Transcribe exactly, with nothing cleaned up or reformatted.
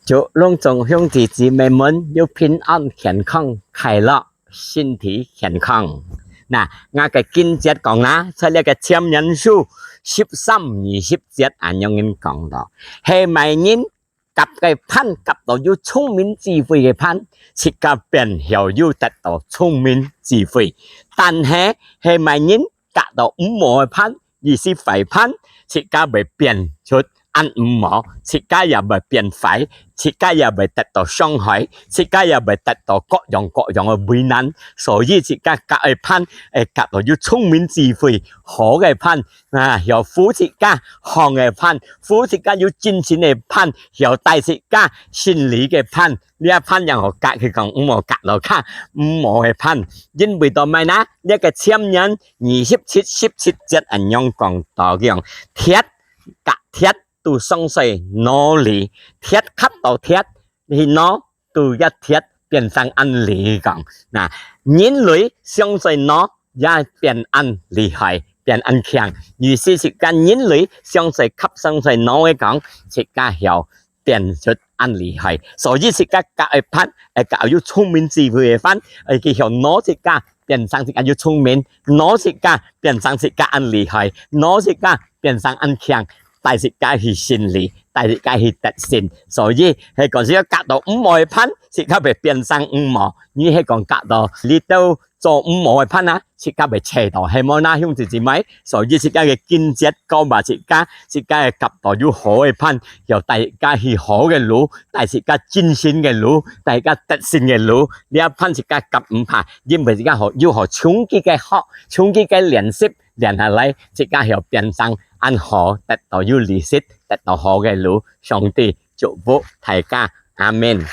祝攏總兄弟姊妹們有平安、健康、快樂、身體健康。那，𠊎个經節講啦，在這个箴言書十三二十節恁樣講到：係麼人夾个伴，夾到有聰明智慧个伴，自家變曉有得到聰明智慧。但係，係麼人 夾到毋好个伴，意思壞伴，自家會變出恁毋好，自家也會變壞，自家也會得到傷害，自家也會得到各樣各樣个為難。所以自家夾个伴，愛夾到有聰明智慧，好个伴，啊，曉扶自家，好个伴，扶自家有精神个伴，曉帶自家勝利个伴，這伴正好夾，佢講毋好夾到較毋好个伴。因為到麼个呢？這个箴言 二十七、十七節恁樣講到，講：「鐵夾鐵都常在腦裡，鐵夾到鐵，去腦都一鐵變成恁利。」講，那，人類常在腦也變恁厲害，變恁強。意思係講，人類常在夾常在腦个講，自家曉 變出恁厲害。所以自家夾个伴，愛夾有聰明智慧个伴，愛佢曉腦自家變成自家有聰明，腦自家變成自家恁厲害，腦自家變成恁強，帶自家去勝利，帶自家去得勝。所以係講自家夾到毋好个伴，自家會變成毋好。你係講夾到這兜 做毋好个伴啊，自家會衰到，係無哪，兄弟姊妹？所以自家个經節教嘛自家，自家个夾到有好个伴，曉帶自家去好个路，帶自家精神个路，帶自家得勝个路。這伴自家夾毋怕，因為自家好，有好長期个學，長期个練習，練下來，自家曉變成恁好，得到有利息，得到好个路。上帝祝福大家，阿們。